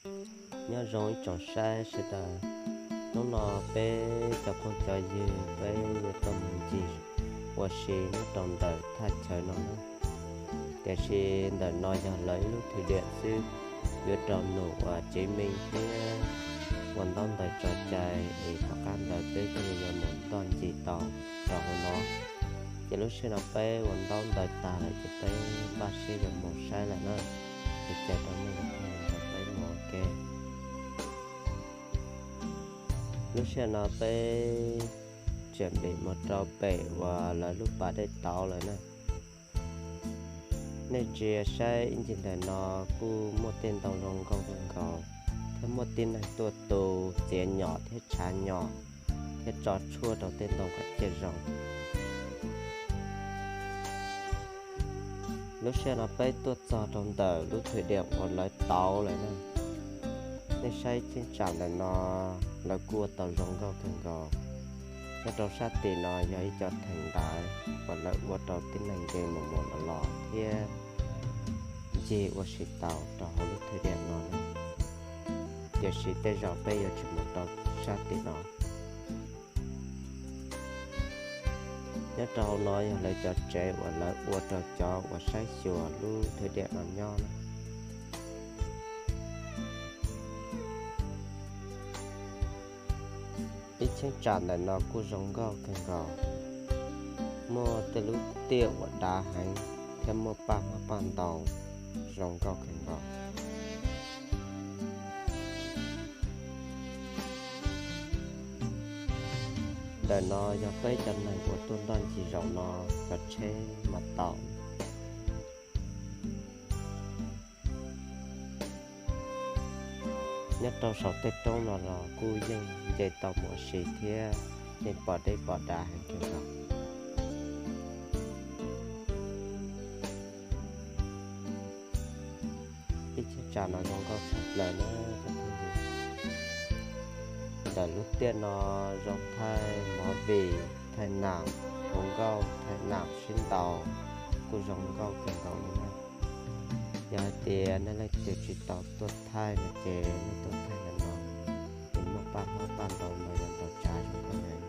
Nyob zoo ib tsoom saib sawv daws, hnub no peb cov phooj cov ywg peb yuav tuaj mus ncig ua si nyob rau ntawm thaj chaw no na. Tiam sis ntawm no yog lawv ib lub thwm diam xwb, yuav rau num uas tsev meej thiab ua ntaub ntawv tso cai es tom qab ntawd peb thiaj li yuav mus ncig tau rau hauv no. Ces lub sij hawm no peb ua ntaub ntawv tag lawm ces peb npaj siab yuav mus saib lawm na. Ces caw rau nej los peb mus ua ke. Lub sij hawm no peb tseem pem mus rau pem uas lawv lub pas dej tauv lawm na. Nej ntsia saib ib ncig ntawm no kuj muaj tej ntoo zoo nkauj kawg nkaus, thiab muaj tib neeg tuaj tu txiav nyom thiab tshav nyom thiab tso tshuaj rau tej ntoo kom ciaj zoo. Lub sij hawm no peb tuaj txog rau ntawm lub thwm diam uas lawv tauv lawm na. Nej saib cheeb tsam ntawm no lawv kuj ua tau zoo nkauj kawg nkaus. Nyob rau sab tim no yog ib co theem ntawv uas lawv ua rau tib neeg nce mus mus los los thiab ncig ua si tau rau hauv lub thwm diam no na. Tiam sis tej zaum peb yuav tsis mus rau sab tim no. Nyob rau hauv no yog lawv cov tsev uas lawv ua rau cov uas saib xyuas lub thwm diam no nyob na. Ib cheeb tsam ntawm no kuj zoo nkauj kawg nkaus, muaj tej lub tiaj uas dav heev thiab muaj paj hmab paj ntoo zoo nkauj kawg nkaus. Ntawm no yog peb cov neeg uas tuaj ncig zaum no cov tsheb mas tau. Nyob rau saum tej roob no los kuj yeej nce tau mus ua si thiab yeej pom deb pom dav heev kawg nkaus. Ib cheeb tsam no zoo nkauj tshaj plaws na. Ntawm lub tiaj no zoo thaij movie, thaij nam, hu nkauj, thaij nam sib ntaus, kuj zoo nkauj kawg nkaus li na. Yog hais tias nej leej twg tsis tau tuaj thaij no ces nej tuaj thaij ntawm no, nws muaj paj hmab paj ntoo no yuav tau tsav zoo nkauj na.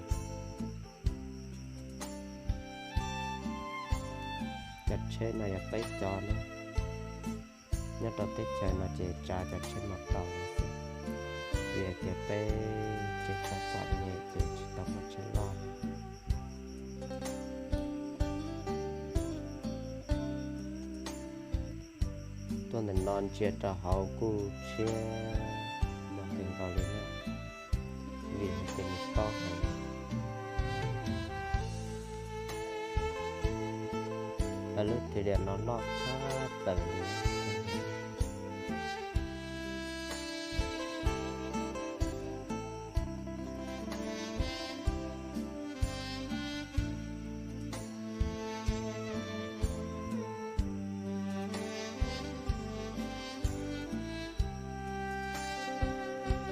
Cov tsheb no yog peb cov na. Nyob rau teb chaws no ces tsav cov tsheb mas tau no xwb, vim hais tias peb tsis tau txom nyem ces tsis tau muaj tsheb loj. Tuaj ntawm no ntsia rau hauv kuj tshiab mog kawg nkaus li na, vim hais tias nws tob heev. Lub thwm diam no loj tshaj plaws li.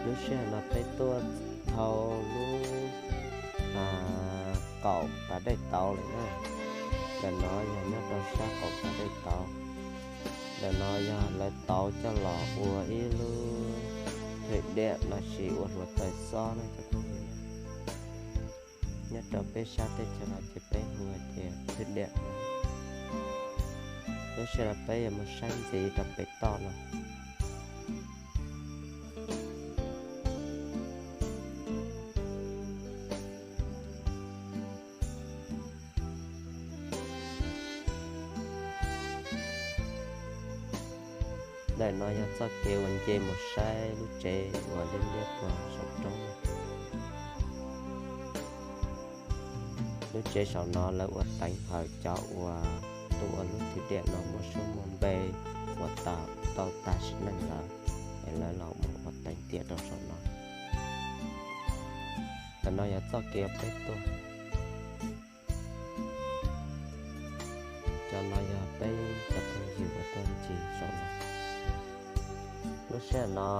Lub sij hawm no peb tuaj dhau lub qaum pas dej tauv lawm na. Ntawm no yog nyob rau sab qaum pas dej tauv. Ntawm no yog lawv tauv coj los ua ib lub thwm diam los sis ua hluav taws xob na cov phooj ywg. Nyob rau peb sab teb chaws no ces peb hu hais tias thwm diam no. Lub sij hawm no peb yuav mus saib ntxiv rau pem toj no. Ntawm no yog txoj kev uas nce mus saib lub tsev uas liab liab puag saum roob. Lub tsev saum no lawv ua teev hawm cov uas tuaj ua lub thwm diam no muaj suab muaj npe uas tau tag sim neej lawm, es lawv los mus ua teev tiam rau saum no. Ntawm no yog txoj kev peb tuaj. Cov no yog peb cov phooj ywg uas tuaj ncig saum no. Lub sij hawm no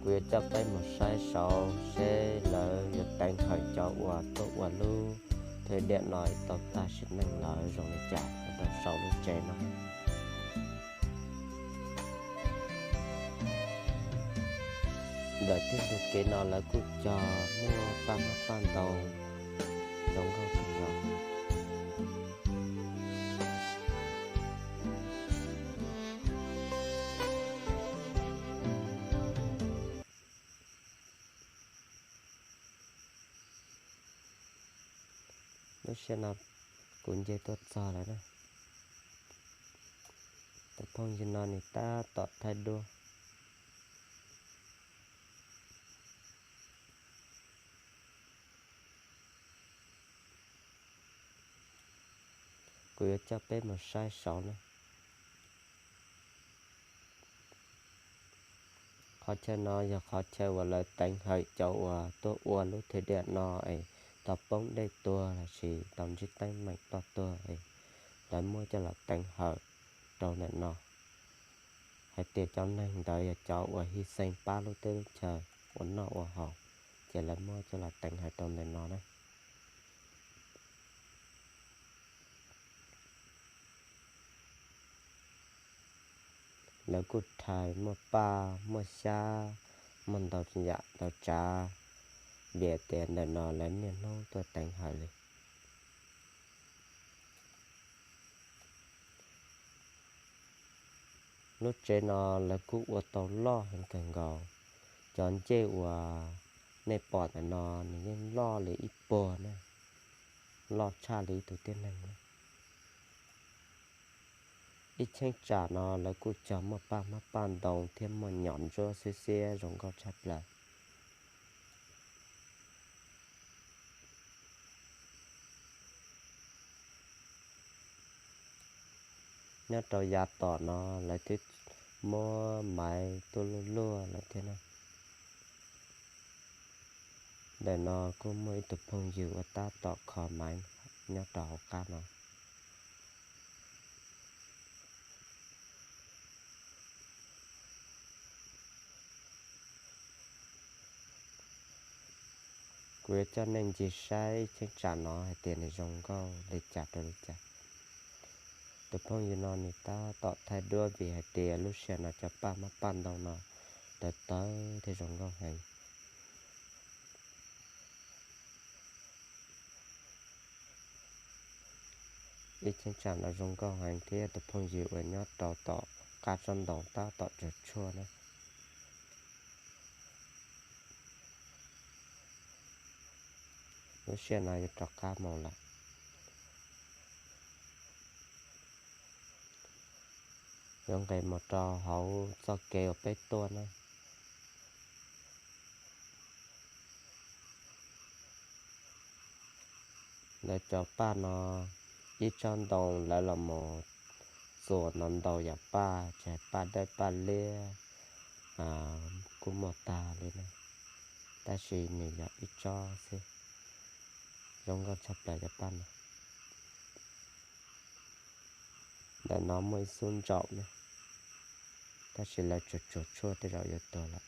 kuv yuav coj peb mus saib saud seb lawv yuav teev hawm cov uas tuaj ua lub thwm diam no tau tag sim neej lawm zoo li cas rau saum lub tsev no. Ntawm tej ntug kev no lawv kuj cog muaj paj hmab paj ntoo zoo nkauj kawg nkaus. Lub sij hawm no kuv nce tuaj txog lawm na. Tus phooj ywg no nws tab tom thaij duab. Kuv yuav coj peb mus saib saud na. Qhov chaw no yog qhov chaw uas lawv teev hawm cov uas tuaj ua lub thwv diam no es tau poob dej tuag lossis tau ntsib teeb meem ploj tuag es lawv muab coj los teev hawm rau ntawm no. Hais tias cov neeg ntawd yog cov uas hy xeev pab lub teb lub chaw ua noj ua haus, ces lawv muab coj los teev hawm rau ntawm no na. Lawv kuj rhais muaj paj muaj xyab, muaj ntau yam ntau tsav, vim tias ntawm no lawv niaj hnub tuaj teev hawm li. Lub tsev no lawv kuj ua tau loj heev kawg nkaus. Cov ncej uas nej pom ntawm no nws yeej loj li ib puag na, loj tshaj li ib tug tib neeg na. Ib cheeb tsam no lawv kuj cog muaj paj hmab paj ntoo thiab muaj nyom ntsuab xiab xiab zoo nkauj tshaj plaws. Nyob rau yav tom no lawv twb muab maiv tuaj luaj luaj lawm thiab na. Ntawm no kuj muaj ib tug phooj ywg ua tab tom kho maiv nyob rau hauv qab no. Kuv yuav coj nej ncig saib cheeb tsam no hais tias nws zoo nkauj li cas rau li cas. Tus phooj ywg no nws tab tom thaij duab vim hais tias lub sij hawm no cov paj hmab paj ntoo no tawv tawv thiab zoo nkauj heev. Ib cheeb tsam no zoo nkauj heev thiab tus phooj ywg uas nyob rau tom qab tsob ntoo tab tom tsuag tshuaj na. Lub sij hawm no yuav rov qab mus lawm. Yuav nqes mus rau hauv txoj kev uas peb tuaj na. Lawv cov paj no ib tsob ntoo lawv los mus txuas ntau ntau yam paj, tsis hais paj dawb paj liab kuj muaj tag li na, tab sis nws yog ib tsob xwb. Zoo nkauj tshaj plaws cov paj no. Ntawm no muaj ib xub ntsaum na, tab sis lawv tsuag tsuag tshuaj tej zaum yuav tuag lawm.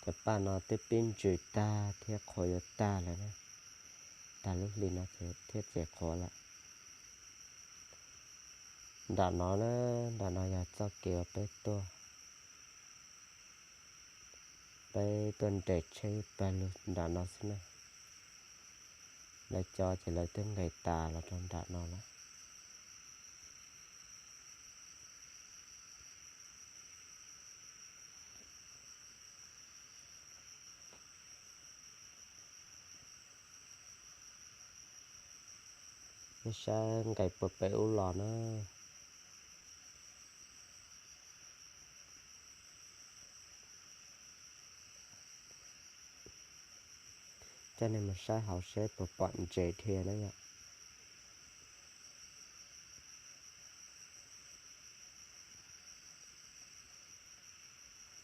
Cov paj no twb pib ntsws tag thiab qhuav yuav tag lawm na, tag lub hli no thiab ces qhuav lawm. Nram no na, nram no yog txoj kev uas peb tuaj, peb tuaj nres tsheb pawg lug nram no xwb na. Lawv cov ces lawv twb nqes tas los rau nram no lawm. Nej saib nqes puag pem ub los na. Coj nej mus saib hauv seb puas pom ntses dhia na yom.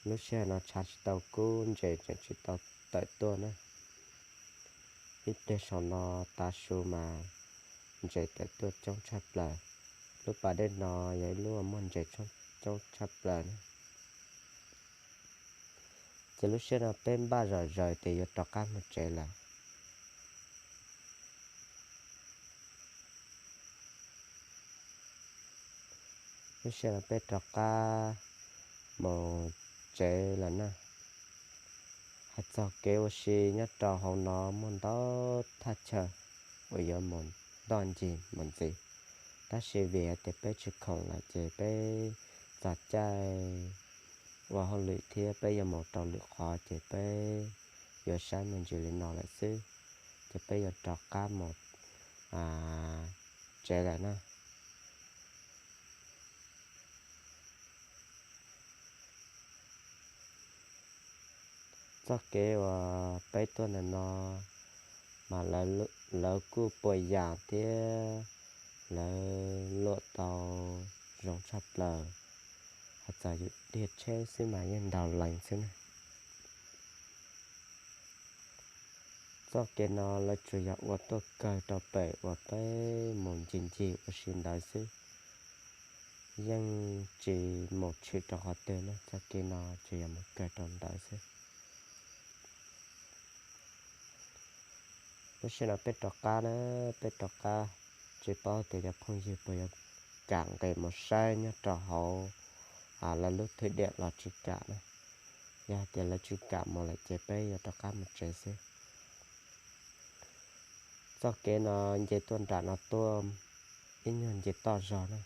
Lub sij hawm no tshav tsis tau kub, ntses tseem tsis tau tawm tuaj na. Ib pliag saum no tav su mas ntses tawm tuaj coob tshaj plaws. Lub pas dej no yog ib lub muaj ntses coob tshaj plaws na. Ces lub sij hawm no peb npaj zom zaws tias yuav rov qab mus tsev lawm. Lub sij hawm no peb rov qab mus tsev lawm na. Hais txog kev ua si nyob rau hauv no muaj ntau thaj chaw uas yuav mus ntoj ncig mus ntxiv, tab sis vim hais tias peb tsis khoom lawm ces peb txog caij ua hauj lwm thiab peb yuav mus rau lwm qhov ces peb yuav saib me ntsis li no lawm xwb, ces peb yuav rov qab mus tsev lawm na. Txoj kev uas peb tuaj ntawm no mas lawv kuj puas yam thiab lawv luam tau zoo tshaj plaws, hais txog yus dhia tsheb xwb mas yeej ntaus lees xwb na. Txoj kev no lawv tsuas yog ua tuaj kawg rau pem uas peb mus ncig ncig ua si ntawd xwb, yeej tsis mus tshwm rau qhov twg na, txoj kev no tsuas yog mus kawg rau ntawd xwb. Lub sij hawm no peb rov qab na, peb rov qab, tsis paub tias cov phooj ywg puas yuav kam nqis mus saib nyob rau hauv lawv lub thwj diam los tsis kam na. Yog hais tias lawv tsis kam mus lawm ces peb yuav rov qab mus tsev xwb. Txoj kev no nce tuaj nram no tuaj ib nyuag nce toj zog na.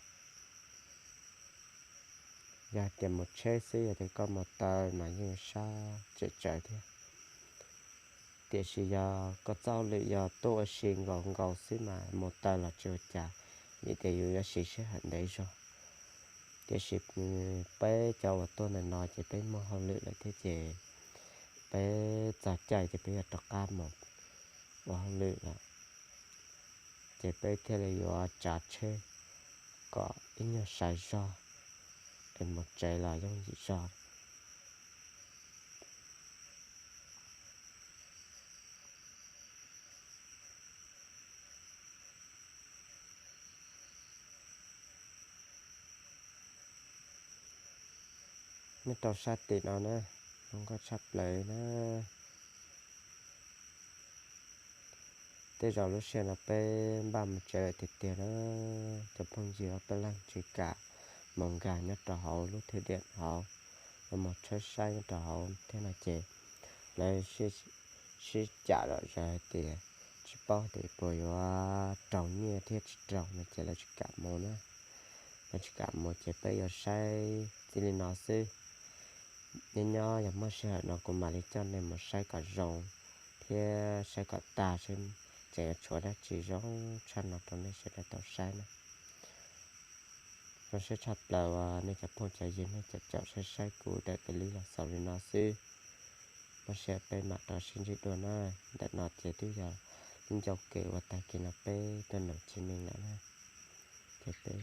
Yog hais tias mus tsheb xwb, yog tias koj mus taw mas yeej sab tsem tsawv thiab. Tiam sis yog koj txoj hauj lwm yog tuaj ua si nkaus nkaus xwb mas mus taw los tsis ua cas, vim tias yus yuav siv sij hawm ntev zog. Tiam sis peb cov uas tuaj ntawm no ces peb muaj hauj lwm lawm thiab ces peb txog caij ces peb yuav rov qab mus ua hauj lwm lawm, ces peb thiaj li yuav tsav tsheb kom ib nyuag saiv zog es mus tsev los yooj yim zog. Nyob rau sab tim no na, zoo nkauj tshaj plaws na. Tej zaum lub sij hawm no peb npaj mus tsev lawm tiag tiag na, cov phooj ywg ob peb leeg tsis kam mus nkag nyob rau hauv lub thwj diam hauv, yuav mus tshawb saib nyob rau hauv thiab no ces lawv sib cam zom zaws hais tias tsis paub tias puas yuav raug nyiaj thiab tsis raug no ces lawv tsis kam mus na. Lawv tsis kam mus ces peb yuav saib txij li no xwb. Nyob nyob yog muaj sij hawm no kuv mam li coj nej mus saib kom zoo thiab saib kom tag seb tseem yuav tshuav dab tsi zoo tshaj no rau nej sawv daws tau saib na. Zoo siab tshaj plaws uas nej cov phooj cov ywg nej caum caum saib saib kuv daim clip los xaus li no xwb. Muaj sij hawm peb mam rov sib ntsib dua na. Ntawm no ces twb yog lub ncauj kev uas tag kis no peb tuaj nug Tshij Neej lawm na. Ces peb